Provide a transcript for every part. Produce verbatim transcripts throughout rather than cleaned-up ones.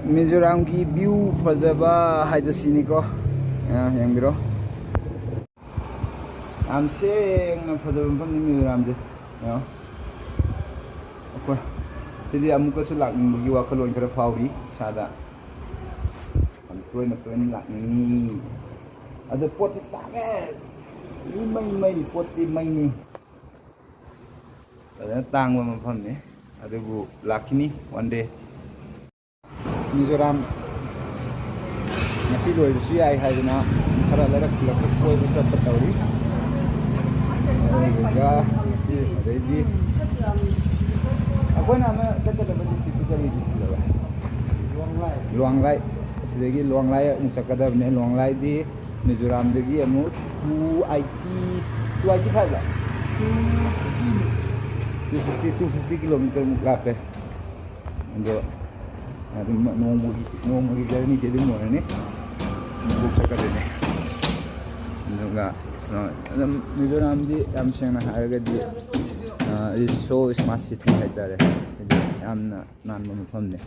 ꯃꯤꯖꯣꯔꯥꯝꯒꯤ view ꯐꯖꯕ ꯍꯥꯏꯗꯣ ꯁꯤꯅꯤꯀꯣ꯫ ꯑ, ꯌꯦꯡꯕꯤꯔꯣ꯫ ꯌꯥꯝ ꯁꯦꯡꯅ ꯐꯖꯕ ꯃꯐꯝꯅꯤ ꯃꯤꯖꯣꯔꯥꯝꯁꯦ꯫ ꯌꯦꯡꯉꯣ꯫ ꯑꯩꯈꯣꯏ ꯁꯤꯗꯤ ꯑꯃꯨꯛꯀꯁꯨ ꯂꯥꯛꯅꯤꯡꯕꯒꯤ ꯋꯥꯈꯜꯂꯣꯟ ꯈꯔ ꯐꯥꯎꯔꯤ ꯏꯁꯥꯗ꯫ ꯌꯥꯝ ꯇꯣꯏꯅ ꯇꯣꯏꯅ ꯂꯥꯛꯅꯤꯡꯉꯤ꯫ ꯑꯗꯣ ꯄꯣꯠꯇꯤ ꯇꯥꯡꯉꯦ꯫ ꯃꯤ ꯃꯩ ꯃꯩ, ꯄꯣꯠꯇꯤ ꯃꯩꯅꯤ꯫ ꯐꯖꯅ ꯇꯥꯡꯕ ꯃꯐꯝꯅꯤ꯫ ꯑꯗꯨꯕꯨ ꯂꯥꯛꯈꯤꯅꯤ one day꯫ ꯃꯤꯖꯣꯔꯥꯝ ꯉꯁꯤ ꯂꯣꯏꯕꯁꯨ ꯌꯥꯏ ꯍꯥꯏꯗꯅ ꯈꯔ ꯂꯩꯔꯛ ꯈꯨꯜꯂꯛꯇ ꯀꯣꯏꯕ ꯆꯠꯄ ꯇꯧꯔꯤ꯫ ꯑꯗꯨꯒ ꯁꯤ ꯑꯗꯩꯗꯤ ꯑꯩꯈꯣꯏꯅ ꯑꯃ ꯆꯠꯀꯗꯕ district ꯀꯔꯤ district ꯍꯥꯏꯕ? ꯂꯨꯋꯥꯡꯂꯥꯏ꯫ ꯁꯤꯗꯒꯤ ꯂꯨꯋꯥꯡꯂꯥꯏ ꯑꯃꯨꯛ ꯆꯠꯀꯗꯕꯅꯦ꯫ ꯂꯨꯋꯥꯡꯂꯥꯏꯗꯤ ꯃꯤꯖꯣꯔꯥꯝꯗꯒꯤ ꯑꯃꯨꯛ two eighty, two eighty five ꯂ? Two fifty, two fifty kilometer ꯃꯨꯛ ꯂꯥꯞꯄꯦ꯫ ꯑꯗꯣ ꯑꯗꯨꯝ ꯅꯣꯡꯃꯒꯤ, ꯅꯣꯡꯃꯒꯤ journey ꯗꯤ ꯑꯗꯨꯝ ꯑꯣꯏꯔꯅꯤ꯫ ꯑꯃꯨꯛ ꯆꯠꯀꯗꯣꯏꯅꯦ꯫ ꯑꯗꯨꯒ, ꯑ, ꯑꯗꯨꯝ ꯃꯤꯖꯣꯔꯥꯝꯗꯤ ꯌꯥꯝ ꯁꯦꯡꯅ ꯍꯥꯏꯔꯒꯗꯤ, ꯑ, it's so smart city ꯍꯥꯏꯇꯥꯔꯦ꯫ ꯍꯥꯏꯗꯤ ꯌꯥꯝꯅ ꯅꯥꯟꯕ ꯃꯐꯝꯅꯦ꯫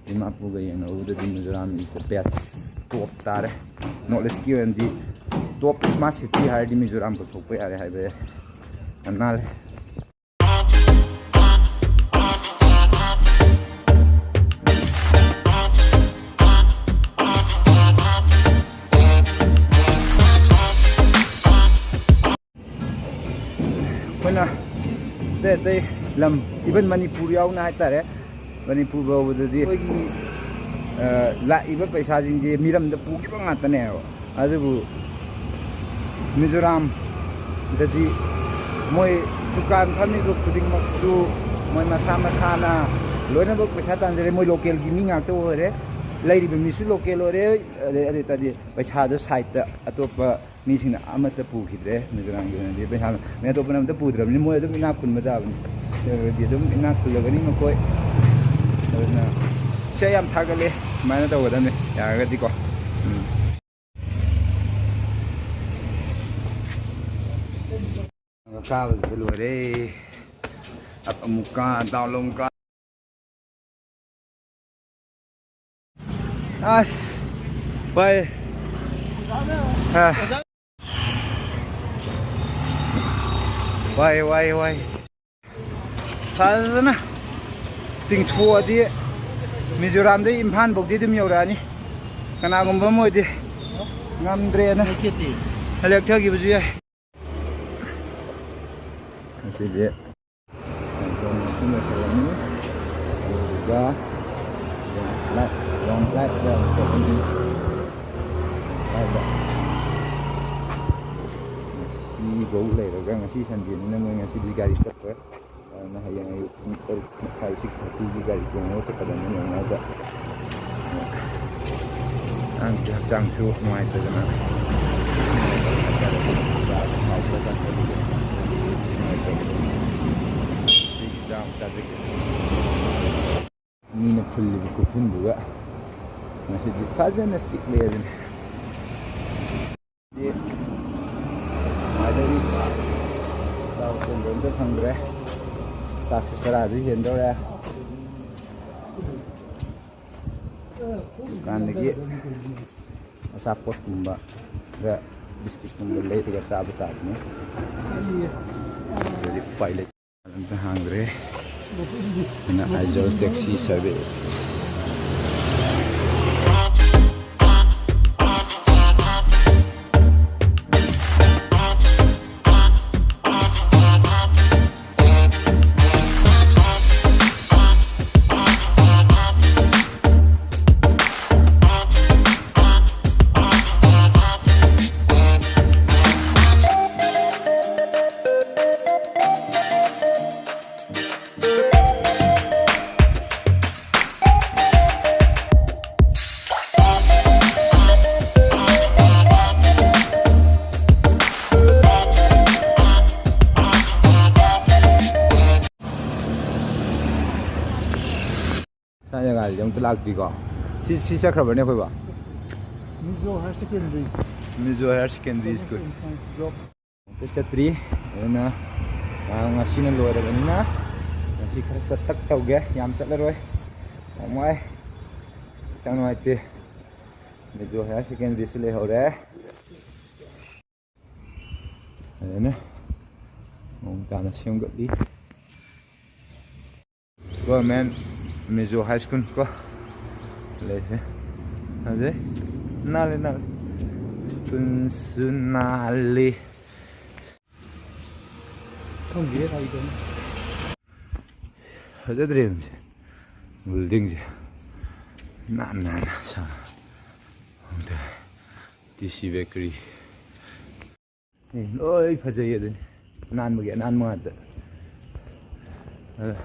ꯗꯤꯃꯥꯄꯨꯔꯒ ꯌꯦꯡꯅꯔꯨꯕꯗꯗꯤ Mizoram is the best, top ꯇꯥꯔꯦ꯫ North East ꯀꯤ ꯑꯣꯏꯅꯗꯤ top smart city ꯍꯥꯏꯔꯗꯤ ꯃꯤꯖꯣꯔꯥꯝ ꯀꯧꯊꯣꯛꯄ ꯌꯥꯔꯦ ꯍꯥꯏꯕ ꯌꯥꯏ꯫ ꯌꯥꯝ ꯅꯥꯜꯂꯦ꯫ ꯑꯩꯈꯣꯏꯅ ꯑꯇꯩ ꯑꯇꯩ ꯂꯝ, even ꯃꯅꯤꯄꯨꯔ ꯌꯥꯎꯅ ꯍꯥꯏꯇꯥꯔꯦ, ꯃꯅꯤꯄꯨꯔ ꯐꯥꯎꯕꯗꯗꯤ ꯑꯩꯈꯣꯏꯒꯤ, ꯑ, ꯂꯥꯛꯏꯕ ꯄꯩꯁꯥꯁꯤꯡꯁꯦ ꯃꯤꯔꯝꯗ ꯄꯨꯈꯤꯕ ꯉꯥꯛꯇꯅꯦꯕ꯫ ꯑꯗꯨꯕꯨ ꯃꯤꯖꯣꯔꯥꯝꯗꯗꯤ ꯃꯣꯏ ꯗꯨꯀꯥꯟ ꯐꯝꯃꯤꯕ ꯈꯨꯗꯤꯡꯃꯛꯁꯨ ꯃꯣꯏ ꯃꯁꯥ ꯃꯁꯥꯅ ꯂꯣꯏꯅꯃꯛ ꯄꯩꯁꯥ ꯇꯥꯟꯖꯔꯦ꯫ ꯃꯣꯏ local ꯒꯤ ꯃꯤ ꯉꯥꯛꯇ ꯑꯣꯏꯔꯦ, ꯂꯩꯔꯤꯕ ꯃꯤꯁꯨ local ꯑꯣꯏꯔꯦ꯫ ꯑꯗꯩ, ꯑꯗꯨ ꯑꯣꯏ ꯇꯥꯔꯗꯤ ꯄꯩꯁꯥꯗꯣ side ꯇ ꯑꯇꯣꯞꯄ ꯃꯤꯁꯤꯡꯅ ꯑꯃꯠꯇ ꯄꯨꯈꯤꯗ꯭ꯔꯦ꯫ ꯃꯤꯖꯣꯔꯥꯝꯒꯤ ꯑꯣꯏꯅꯗꯤ ꯄꯩꯁꯥ ꯃꯤ ꯑꯇꯣꯞꯄꯅ ꯑꯝꯇ ꯄꯨꯗ꯭ꯔꯕꯅꯤ꯫ ꯃꯣꯏ ꯑꯗꯨꯝ ꯏꯅꯥꯛ ꯈꯨꯟꯕ ꯇꯥꯕꯅꯤ꯫ ꯑꯗꯨꯗꯤ ꯑꯗꯨꯝ ꯏꯅꯥꯛ ꯈꯨꯜꯂꯒꯅꯤ ꯃꯈꯣꯏ꯫ ꯑꯗꯨꯅ ꯏꯁꯩ ꯌꯥꯝ ꯊꯥꯒꯠꯂꯦ꯫ ꯁꯨꯃꯥꯏꯅ ꯇꯧꯒꯗꯕꯅꯤ, ꯌꯥꯔꯒꯗꯤꯀꯣ꯫ ꯎꯝ꯫ ꯀꯥꯕꯁꯤꯗ ꯂꯣꯏꯔꯦ꯫ Up ꯑꯃꯨꯛ ꯀꯥ, down ꯑꯃꯨꯛ ꯀꯥ꯫ ꯑꯁ, ꯋꯥꯏ꯫ ꯑ꯫ ꯋꯥꯏ, ꯋꯥꯏ, ꯋꯥꯏ꯫ ꯐꯖꯅ ꯇꯤꯡꯊꯣꯛꯑꯗꯤ ꯃꯤꯖꯣꯔꯥꯝꯗꯩ ꯏꯝꯐꯥꯜ ꯐꯥꯎꯗꯤ ꯑꯗꯨꯝ ꯌꯧꯔꯛꯑꯅꯤ꯫ ꯀꯅꯥꯒꯨꯝꯕ ꯑꯃ ꯑꯣꯏꯗꯤ ꯉꯝꯗ꯭ꯔꯦꯅ ꯂꯦꯛꯊꯈꯤꯕꯁꯨ ꯌꯥꯏ꯫ ꯉꯁꯤꯗꯤ ꯂꯣꯏꯁꯤꯜꯂꯅꯤ꯫ ꯑꯗꯨꯗꯨꯒ ꯂꯣꯡ ꯐ꯭ꯂꯥꯏꯠ, ꯂꯣꯡ ꯐ꯭ꯂꯥꯏꯠꯇ ꯑꯃꯨꯛ ꯆꯠꯂꯅꯤ꯫ ꯐ꯭ꯂꯥꯏꯠꯇ ꯉꯁꯤꯐꯧ ꯂꯩꯔꯒ, ꯉꯁꯤ ꯁꯟꯗꯦꯅꯤꯅ ꯃꯣꯏ ꯉꯁꯤꯗꯤ ꯒꯥꯔꯤ ꯆꯠꯇ꯭ꯔꯦ꯫ ꯑꯗꯨꯅ ꯍꯌꯦꯡ ꯑꯌꯨꯛ ꯄꯨꯡ ꯇꯔꯨꯛ ꯃꯈꯥꯏ, ꯁꯤꯛꯁ ꯊꯥꯔꯇꯤꯒꯤ ꯒꯥꯔꯤ ꯇꯣꯡꯉꯒ ꯆꯠꯀꯗꯕꯅꯤ ꯅꯣꯡꯃꯗ꯫ ꯑꯉꯥꯡꯒꯤ ꯍꯛꯆꯥꯡꯁꯨ ꯅꯨꯡꯉꯥꯏꯇꯗꯅ꯫ ꯃꯤꯅ ꯐꯨꯜꯂꯤꯕ ꯈꯨꯐꯨꯟꯗꯨꯒ ꯉꯁꯤꯗꯤ ꯐꯖꯅ ꯆꯤꯛꯂꯦ ꯑꯗꯨꯅꯤ꯫ ꯉꯥꯏꯗꯧꯔꯤ꯫ ꯆꯥꯛ ꯊꯣꯡꯕ ꯑꯝꯇ ꯐꯪꯗ꯭ꯔꯦ꯫ ꯆꯥꯛꯁꯨ ꯆꯔꯥꯗꯨ ꯍꯦꯟꯗꯧꯔꯦ꯫ ꯗꯨꯀꯥꯟꯗꯒꯤ ꯑꯆꯥꯄꯣꯠꯀꯨꯝꯕ ꯈꯔ, ꯕꯤꯁꯀꯤꯠꯀꯨꯝꯕ ꯂꯩꯔꯒ ꯆꯥꯕ ꯇꯥꯕꯅꯤ꯫ ꯑꯗꯨꯗꯤ ꯎꯄꯥꯏ ꯂꯩꯇꯦ꯫ ꯑꯝꯇ ꯍꯥꯡꯗ꯭ꯔꯦ꯫ ꯑꯗꯨꯅ ꯑꯥꯏꯖꯣꯜ ꯇꯦꯛꯁꯤ ꯁꯔꯚꯤꯁ꯫ ꯁꯥ ꯖꯒꯥꯁꯤꯗꯤ ꯑꯃꯨꯛꯇ ꯂꯥꯛꯇ꯭ꯔꯤꯀꯣ꯫ ꯁꯤ, ꯁꯤ ꯆꯠꯈ꯭ꯔꯕꯅꯦ ꯑꯩꯈꯣꯏꯕꯣ? Mizo higher secondary. Mizo higher secondary school. Science block. ꯑꯃꯨꯛꯇ ꯆꯠꯇ꯭ꯔꯤ꯫ ꯑꯗꯨꯅ, ꯑ, ꯉꯁꯤꯅ ꯂꯣꯏꯔꯕꯅꯤꯅ ꯉꯁꯤ ꯈꯔ ꯆꯠꯇꯛ ꯇꯧꯒꯦ꯫ ꯌꯥꯝ ꯆꯠꯂꯔꯣꯏ꯫ ꯌꯥꯝ ꯋꯥꯏ꯫ ꯍꯛꯆꯥꯡ ꯅꯨꯡꯉꯥꯏꯇꯦ꯫ ꯃꯤꯖꯣ ꯍꯥꯌꯔ ꯁꯦꯀꯦꯟꯗꯔꯤꯁꯨ ꯂꯩꯍꯧꯔꯦ꯫ ꯐꯖꯅ ꯃꯑꯣꯡ ꯇꯥꯅ ꯁꯦꯝꯒꯠꯂꯤ꯫ ꯒꯣꯔꯃꯦꯟ ꯃꯤꯖꯣ ꯍꯥꯏ ꯁ꯭ꯀꯨꯜ ꯀꯣ ꯂꯩꯁꯦ꯫ ꯐꯖꯩ꯫ ꯅꯥꯜꯂꯤ, ꯅꯥꯜꯂꯤ꯫ ꯁ꯭ꯀꯨꯜꯁꯨ ꯅꯥꯜꯂꯤ꯫ ꯈꯪꯗꯦ, ꯀꯔꯤ ꯇꯧꯅꯤ꯫ ꯐꯖꯗ꯭ꯔꯦ ꯌꯦꯡꯁꯦ꯫ ꯕꯤꯜꯗꯤꯡꯁꯦ ꯅꯥꯟ ꯅꯥꯟꯅ ꯁꯥ-, ꯇꯤ ꯁꯤ ꯕꯦꯀꯔꯤ꯫ ꯑꯦ, ꯂꯣꯏ ꯐꯖꯩ ꯑꯗꯨꯅꯤ꯫ ꯑꯅꯥꯟꯕꯒꯤ ꯑꯅꯥꯟꯕ ꯉꯥꯛꯇ꯫ ꯑꯗ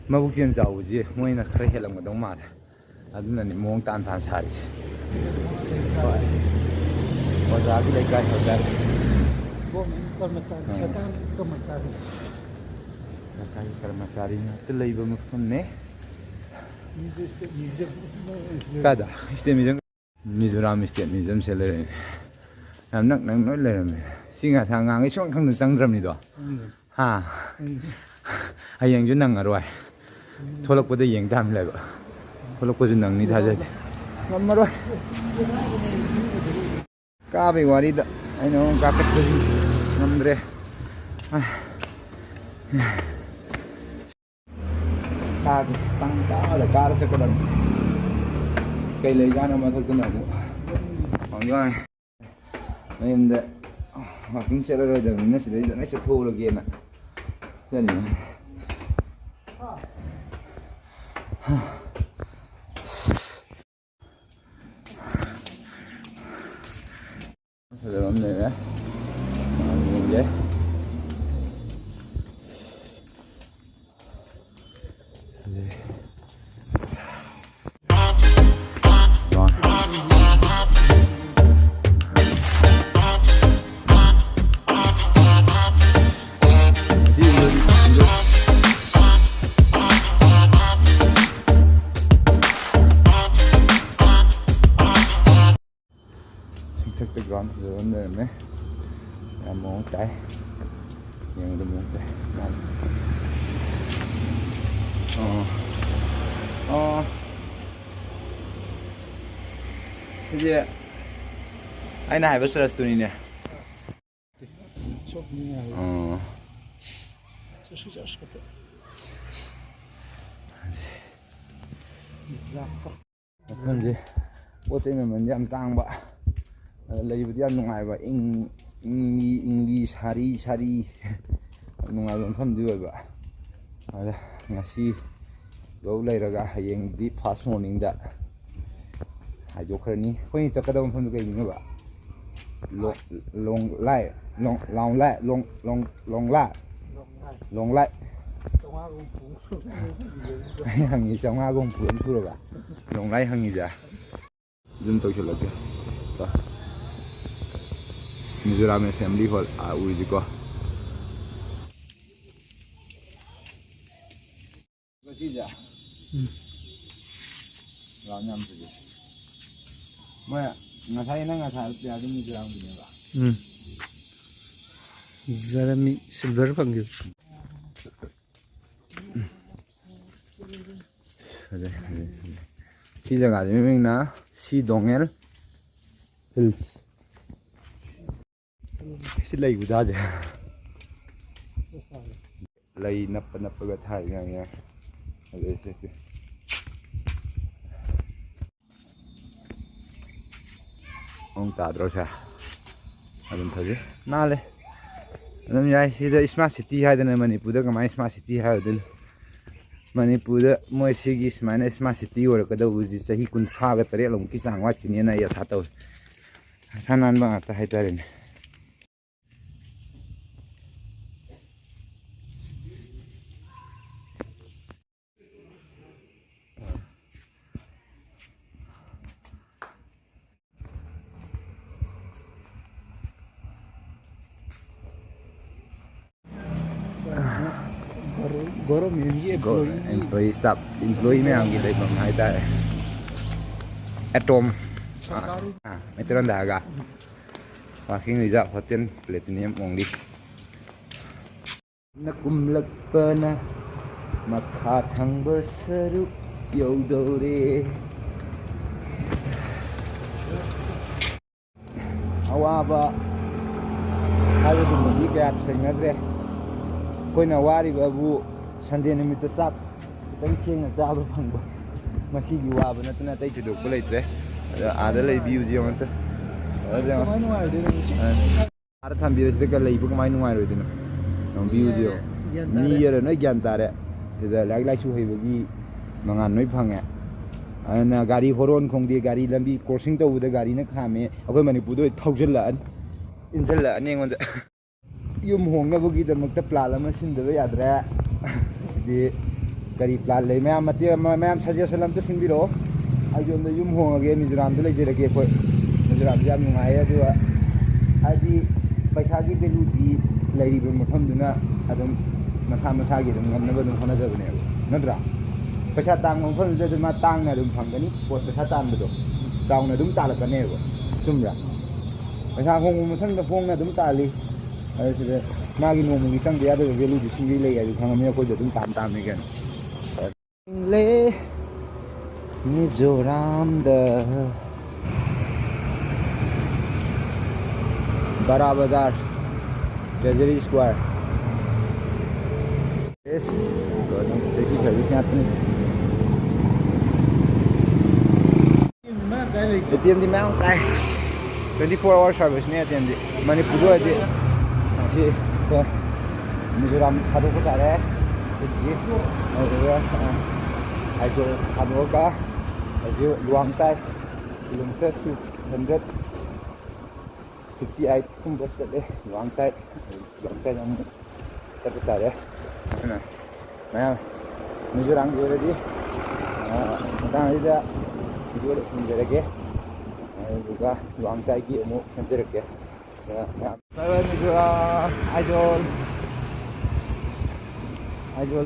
ꯃꯕꯨꯛꯆꯦꯜ ꯆꯥꯎꯕꯁꯦ ꯃꯣꯏꯅ ꯈꯔ ꯍꯦꯜꯂꯝꯒꯗꯧ ꯃꯥꯜꯂꯦ꯫ ꯑꯗꯨꯅꯅꯤ ꯃꯑꯣꯡ ꯇꯥꯟ ꯇꯥꯟ ꯁꯥꯔꯤꯁꯦ꯫ ꯍꯣꯏ꯫ ꯑꯣꯖꯥꯒꯤ ꯂꯩꯀꯥꯏ ꯍꯥꯏꯇꯥꯔꯦ꯫ ꯒꯣꯔꯃꯦꯟ ꯀꯔꯃꯆꯥꯔꯤ, ꯑꯥ꯫ ꯁꯔꯀꯥꯔꯒꯤ ꯀꯔꯃꯆꯥꯔꯤ꯫ ꯁꯔꯀꯥꯔꯒꯤ ꯀꯔꯃꯆꯥꯔꯤ ꯉꯥꯛꯇ ꯂꯩꯕ ꯃꯐꯝꯅꯦ꯫ ꯃꯤꯁꯨ ꯁ꯭ꯇꯦꯠ ꯃ꯭ꯌꯨꯖꯤꯌꯝ꯫ ꯀꯥꯏꯗ? State museum? ꯃꯤꯖꯣꯔꯥꯝ ꯁ꯭ꯇꯦꯠ ꯃ꯭ꯌꯨꯖꯤꯌꯝꯁꯦ ꯂꯩꯔꯦꯅꯦ꯫ ꯌꯥꯝ ꯅꯛ ꯅꯛ ꯂꯣꯏ ꯂꯩꯔꯝꯃꯦ꯫ ꯁꯤ ꯉꯁꯥꯏ ꯑꯉꯥꯡꯈꯩ ꯁꯨꯡꯈꯪ ꯈꯪꯗ ꯆꯪꯗ꯭ꯔꯕꯅꯤꯗꯣ꯫ ꯎꯝ꯫ ꯍꯥ? ꯎꯝ꯫ ꯍꯌꯦꯡꯁꯨ ꯅꯪꯉꯔꯣꯏ꯫ ꯎꯝ꯫ ꯊꯣꯛꯂꯛꯄꯗ ꯌꯦꯡ ꯇꯥꯕꯅꯤ ꯂꯥꯏꯕꯛ꯫ ꯊꯣꯛꯂꯛꯄꯁꯨ ꯅꯪꯅꯤ ꯊꯥꯖꯗꯦ꯫ ꯉꯝꯃꯔꯣꯏ꯫ ꯀꯥꯕꯩ ꯋꯥꯔꯤꯗ ꯑꯩꯅ ꯑꯃꯨꯛ ꯀꯥꯈꯠꯄꯁꯤ ꯉꯝꯗ꯭ꯔꯦ꯫ ꯀꯥꯗꯦ, ꯄꯪꯀꯥꯗ ꯀꯥꯔ ꯆꯠꯀꯗꯕꯅꯤ꯫ ꯀꯩ ꯂꯩꯖꯥꯠꯅꯣ ꯃꯊꯛꯇꯅ ꯑꯃꯨꯛ? ꯍꯪꯖꯥꯡ꯫ ꯃꯌꯨꯝꯗ ꯋꯥꯀꯤꯡ ꯆꯠꯂꯔꯣꯏꯗꯕꯅꯤꯅ ꯁꯤꯗꯩꯗ ꯂꯣꯏ ꯆꯠꯊꯣꯛꯎꯔꯒꯦꯅ ꯆꯠꯂꯤꯅꯤ꯫ ꯐꯖꯕ ꯑꯃ ꯂꯩꯔꯦ꯫ ꯌꯦꯡꯒꯦ꯫ ꯆꯤꯡꯊꯛꯇ ꯒ꯭ꯔꯥꯎꯟ ꯐꯖꯕ ꯑꯃ ꯂꯩꯔꯝꯃꯦ꯫ ꯌꯥꯝ ꯃꯑꯣꯡ ꯇꯥꯏ꯫ ꯌꯦꯡꯕꯗ ꯃꯑꯣꯡ ꯇꯥꯏ꯫ ꯑꯣ꯫ ꯑꯣ꯫ ꯁꯤꯁꯦ ꯑꯩꯅ ꯍꯥꯏꯕ ꯆꯔꯆꯇꯨꯅꯤꯅꯦ꯫ ꯁꯣꯞꯅꯤꯅꯦ ꯍꯥꯏ꯫ ꯑꯣ꯫ ꯆꯠꯁꯤ, ꯆꯠꯁꯤ, ꯆꯠꯁꯤ꯫ ꯃꯐꯝꯁꯦ ꯄꯣꯠ ꯆꯩ ꯃꯃꯜꯗꯤ ꯌꯥꯝ ꯇꯥꯡꯕ, ꯑꯗ ꯂꯩꯕꯗꯤ ꯌꯥꯝ ꯅꯨꯡꯉꯥꯏꯕ, ꯏꯪ-, ꯏꯪꯂꯤ ꯏꯪꯂꯤ ꯁꯥꯔꯤ ꯁꯥꯔꯤ ꯌꯥꯝ ꯅꯨꯡꯉꯥꯏꯕ ꯃꯐꯝꯗꯤ ꯑꯣꯏꯕ꯫ ꯑꯗ ꯉꯁꯤ ꯂꯧ ꯂꯩꯔꯒ ꯍꯌꯦꯡꯗꯤ ꯐꯥꯔꯁ ꯃꯣꯔꯅꯤꯡꯗ ꯍꯥꯏꯗꯣꯛꯈ꯭ꯔꯅꯤ꯫ ꯑꯩꯈꯣꯏꯅ ꯆꯠꯀꯗꯕ ꯃꯐꯝꯗꯨ ꯀꯩꯅꯣꯕ? ꯂꯣ-, ꯂꯣꯡꯂꯥꯏ, ꯂꯣꯡ-, ꯂꯣꯡꯂꯥꯏ, ꯂꯣꯡ-, ꯂꯣꯡ-, ꯂꯣꯡꯂꯥꯏ꯫ ꯂꯣꯡꯂꯥꯏ꯫ ꯆꯥꯝꯃꯉꯥꯒꯨꯝ ꯐꯨ-, ꯑꯩ ꯍꯪꯉꯤ, ꯆꯥꯝꯃꯉꯥꯒꯨꯝ ꯐꯨ ꯑꯃ ꯁꯨꯔꯕ? ꯂꯣꯡꯂꯥꯏ ꯍꯪꯉꯤꯁꯦ꯫ ꯖꯨꯝ ꯇꯧꯁꯤꯜꯂꯛꯀꯦ꯫ ꯇꯣ꯫ ꯃꯤꯖꯣꯔꯥꯝ ꯑꯦꯁꯦꯝꯕ꯭ꯂꯤ ꯍꯣꯜ, ꯑꯥ, ꯎꯔꯤꯁꯤꯀꯣ꯫ ꯉꯁꯤꯁꯦ꯫ ꯎꯝ꯫ ꯂꯥꯟ ꯌꯥꯝ ꯇꯧꯏ꯫ ꯃꯣꯏ ꯉꯁꯥꯏ ꯅꯪ ꯉꯁꯥꯏ ꯍꯥꯏꯕ ꯄ꯭ꯂꯦꯌꯥꯔꯗꯨ ꯃꯤꯖꯣꯔꯥꯝꯒꯤꯅꯦꯕ꯫ ꯎꯝ꯫ ꯖꯔꯃꯤ ꯁꯤꯜꯚꯔ ꯐꯪꯈꯤꯕ꯫ ꯐꯖꯩ, ꯐꯖꯩ, ꯐꯖꯩ꯫ ꯁꯤ ꯖꯒꯥꯁꯤ ꯃꯃꯤꯡꯅ ꯁꯤ ꯗꯣꯡꯉꯦꯜ ꯍꯤꯜꯁ꯫ ꯁꯤ ꯂꯩ ꯈꯨꯊꯥꯁꯦ꯫ ꯂꯩ ꯅꯞꯄ ꯅꯞꯄꯒ ꯊꯥꯏ ꯃꯌꯥꯝ ꯌꯥꯝ꯫ ꯑꯗꯩ ꯁꯤ, ꯁꯤ꯫ ꯃꯑꯣꯡ ꯇꯥꯗ꯭ꯔꯣ ꯁꯦ? ꯑꯗꯨꯝ ꯐꯖꯩ꯫ ꯅꯥꯜꯂꯦ꯫ ꯑꯗꯨꯝ ꯌꯥꯏ꯫ ꯁꯤꯗ ꯏꯁꯃꯥꯔꯠ ꯁꯤꯇꯤ ꯍꯥꯏꯗꯅ ꯃꯅꯤꯄꯨꯔꯗ ꯀꯃꯥꯏꯅ ꯏꯁꯃꯥꯔꯠ ꯁꯤꯇꯤ ꯍꯥꯏꯔꯨꯗꯣꯏꯅꯣ? ꯃꯅꯤꯄꯨꯔꯗ ꯃꯣꯏ ꯁꯤꯒꯤ ꯁꯨꯃꯥꯏꯅ ꯏꯁꯃꯥꯔꯠ ꯁꯤꯇꯤ ꯑꯣꯏꯔꯛꯀꯗꯧꯕꯁꯤ ꯆꯍꯤ ꯀꯨꯟꯊ꯭ꯔꯥꯒ ꯇꯔꯦꯠ ꯑꯃꯨꯛꯀꯤ ꯆꯥꯡ ꯋꯥꯠꯈꯤꯅꯦꯅ ꯑꯩ ꯑꯁꯥ ꯇꯧꯏ꯫ ꯑꯁꯥ ꯅꯥꯟꯕ ꯉꯥꯛꯇ ꯍꯥꯏꯇꯥꯔꯦꯅꯦ꯫ ꯒꯣꯔꯃꯦꯟꯒꯤ GO-, employee. Employee staff, employee ꯃꯌꯥꯝꯒꯤ ꯂꯩꯐꯝ ꯍꯥꯏꯇꯥꯔꯦ꯫ ꯑꯦꯇꯣꯝ꯫ ꯁꯔꯀꯥꯔ꯫ ꯑꯥ, ꯃꯩꯇꯩꯂꯣꯟꯗ ꯍꯥꯏꯔꯒ꯫ Parking reserve hotel platinum only꯫ ꯅ ꯀꯨꯝꯂꯛꯄꯅ ꯃꯈꯥ ꯊꯪꯕ ꯁꯔꯨꯛ ꯌꯧꯗꯧꯔꯦ꯫ ꯑꯋꯥꯕ ꯍꯥꯏꯕꯗꯨꯃꯗꯤ ꯀꯌꯥ ꯊꯦꯡꯅꯗ꯭ꯔꯦ꯫ ꯑꯩꯈꯣꯏꯅ ꯋꯥꯔꯤꯕꯕꯨ ꯁꯟꯗꯦ ꯅꯨꯃꯤꯠꯇ ꯆꯥꯛ ꯈꯤꯇꯪ ꯊꯦꯡꯅ ꯆꯥꯕ ꯐꯪꯕ, ꯃꯁꯤꯒꯤ ꯋꯥꯕ ꯅꯠꯇꯅ ꯑꯇꯩ ꯊꯣꯏꯗꯣꯛꯄ ꯂꯩꯇ꯭ꯔꯦ꯫ ꯑꯗꯣ ꯑꯥꯗ ꯂꯩ ꯚ꯭ꯌꯨꯁꯦ ꯌꯦꯡꯉꯣ ꯑꯝꯇ꯫ ꯑꯗ ꯌꯦꯡꯉꯣ꯫ ꯀꯃꯥꯏ ꯅꯨꯡꯉꯥꯏꯔꯣꯏꯗꯣꯏꯅꯣ? ꯁꯤ ꯑꯥ꯫ ꯁꯥꯔ ꯊꯝꯕꯤꯔꯁꯤꯗꯒ ꯂꯩꯕ ꯀꯃꯥꯏ ꯅꯨꯡꯉꯥꯏꯔꯣꯏꯗꯣꯏꯅꯣ? ꯌꯦꯡꯉꯣ, ꯚ꯭ꯌꯨꯁꯦ ꯌꯦꯡꯉꯣ꯫ ꯒ꯭ꯌꯥꯟ ꯃꯤ ꯇꯥꯔꯦ꯫ ꯌꯦꯡꯉꯣ, ꯂꯣꯏ ꯒ꯭ꯌꯥꯟ ꯇꯥꯔꯦ꯫ ꯁꯤꯗ ꯂꯥꯏꯔꯤꯛ ꯂꯥꯏꯁꯨ ꯍꯩꯕꯒꯤ ꯃꯉꯥꯜ ꯂꯣꯏ ꯐꯪꯉꯦ꯫ ꯑꯗꯨꯅ ꯒꯥꯔꯤ ꯍꯣꯔꯣꯟ ꯈꯣꯡꯗꯦ, ꯒꯥꯔꯤ ꯂꯝꯕꯤ ꯀ꯭ꯔꯣꯁꯤꯡ ꯇꯧꯕꯗ ꯒꯥꯔꯤꯅ ꯈꯥꯝꯃꯦ꯫ ꯑꯩꯈꯣꯏ ꯃꯅꯤꯄꯨꯔꯗ ꯑꯣꯏ ꯊꯧꯖꯤꯜꯂꯛꯑꯅꯤ, ꯏꯟꯁꯤꯜꯂꯛꯑꯅꯤ ꯑꯩꯉꯣꯟꯗ꯫ ꯌꯨꯝ ꯍꯣꯡꯅꯕꯒꯤꯗꯃꯛꯇ ꯄ꯭ꯂꯥꯟ ꯑꯃ ꯁꯤꯟꯗꯕ ꯌꯥꯗ꯭ꯔꯦ꯫ ꯁꯤꯗꯤ ꯀꯔꯤ ꯄ꯭ꯂꯥꯟ ꯂꯩ? ꯃꯌꯥꯝ ꯃꯇꯦꯡ ꯑꯃ, ꯃꯌꯥꯝ ꯁꯖꯦꯁꯟ ꯑꯝꯇ ꯁꯤꯟꯕꯤꯔꯛꯑꯣ꯫ ꯑꯩ ꯁꯣꯝꯗ ꯌꯨꯝ ꯍꯣꯡꯉꯒꯦ, ꯃꯤꯖꯣꯔꯥꯝꯗ ꯂꯩꯖꯔꯒꯦ ꯑꯩꯈꯣꯏ꯫ ꯃꯤꯖꯣꯔꯥꯝꯁꯦ ꯌꯥꯝ ꯅꯨꯡꯉꯥꯏꯌꯦ, ꯑꯗꯨꯒ ꯍꯥꯏꯗꯤ ꯄꯩꯁꯥꯒꯤ ꯚꯦꯂꯨꯗꯤ ꯂꯩꯔꯤꯕ ꯃꯐꯝꯗꯨꯅ ꯑꯗꯨꯝ ꯃꯁꯥ ꯃꯁꯥꯒꯤ ꯑꯗꯨꯝ ꯉꯝꯅꯕ ꯑꯗꯨꯝ ꯍꯣꯠꯅꯖꯕꯅꯦꯕ, ꯅꯠꯇ꯭ꯔꯥ? ꯄꯩꯁꯥ ꯇꯥꯡꯕ ꯃꯐꯝꯗꯨꯗ ꯑꯗꯨꯝ ꯃꯥ ꯇꯥꯡꯅ ꯑꯗꯨꯝ ꯐꯪꯒꯅꯤ, ꯄꯣꯠ ꯄꯩꯁꯥ ꯇꯥꯟꯕꯗꯣ ꯆꯥꯎꯅ ꯑꯗꯨꯝ ꯇꯥꯜꯂꯛꯀꯅꯦꯕ, ꯆꯨꯝꯕ꯭ꯔꯥ? ꯄꯩꯁꯥ ꯍꯣꯡꯕ ꯃꯐꯝꯗ ꯍꯣꯡꯅ ꯑꯗꯨꯝ ꯇꯥꯜꯂꯤ꯫ ꯑꯗꯨ ꯁꯤꯗ ꯃꯥꯒꯤ ꯅꯣꯡꯃꯒꯤ ꯆꯪꯗ ꯌꯥꯗꯕ ꯚꯦꯂꯨꯗꯨ ꯁꯤꯡꯕꯤ ꯂꯩ ꯍꯥꯏꯗꯨ ꯈꯪꯉꯕꯅꯤꯅ ꯑꯩꯈꯣꯏꯁꯨ ꯑꯗꯨꯝ ꯇꯥꯟ ꯇꯥꯕꯅꯤ ꯀꯩꯅꯣ꯫ ꯂꯦ ꯃꯤꯖꯣꯔꯥꯝꯗ ꯕꯔꯥ ꯕꯖꯥꯔ, ꯇ꯭ꯔꯦꯖꯔꯤ ꯁ꯭ꯀ꯭ꯋꯥꯔ꯫ ꯑꯦꯁ, ꯂꯣꯏꯅꯃꯛ ꯇꯦꯛꯁꯤ ꯁꯔꯚꯤꯁ ꯉꯥꯛꯇꯅꯤ꯫ ꯑꯦ ꯇꯤ ꯑꯦꯝꯗꯤ ꯃꯌꯥꯝ ꯀꯥꯏ꯫ Twenty four hour service ꯅꯦ ꯑꯦ ꯇꯤ ꯑꯦꯝꯗꯤ꯫ ꯃꯅꯤꯄꯨꯔꯗ ꯑꯣꯏꯔꯗꯤ ꯉꯁꯤ ꯑꯩꯈꯣꯏ ꯃꯤꯖꯣꯔꯥꯝ ꯊꯥꯗꯣꯛꯄ ꯇꯥꯔꯦ꯫ ꯑꯗꯨꯗꯒꯤ ꯑꯗꯨꯒ, ꯑ, ꯑꯥꯏꯖꯣꯜ ꯊꯥꯗꯣꯛꯑꯒ ꯍꯧꯖꯤꯛ ꯂꯨꯋꯥꯡ ꯇꯥꯏ꯫ Kilometer two hundred fifty eight ꯀꯨꯝꯕ ꯆꯠꯂꯦ ꯂꯨꯋꯥꯡ ꯇꯥꯏ꯫ ꯂꯨꯋꯥꯡ ꯇꯥꯏ ꯑꯃꯨꯛ ꯆꯠꯄ ꯇꯥꯔꯦ꯫ ꯑꯗꯨꯅ ꯃꯌꯥꯝ ꯃꯤꯖꯣꯔꯥꯝꯒꯤ ꯑꯣꯏꯔꯗꯤ, ꯑ, ꯃꯇꯥꯡ ꯑꯁꯤꯗ ꯚꯤꯗꯤꯑꯣ ꯊꯝꯖꯔꯒꯦ꯫ ꯑꯗꯨꯒ ꯂꯨꯋꯥꯡ ꯇꯥꯏꯒꯤ ꯑꯃꯨꯛ ꯁꯦꯝꯖꯔꯛꯀꯦ꯫ ꯑ, ꯃꯌꯥꯝ ꯕꯥꯏ ꯕꯥꯏ ꯃꯤꯖꯣꯔꯥꯝ, ꯑꯥꯏꯖꯣꯜ, ꯑꯥꯏꯖꯣꯜ꯫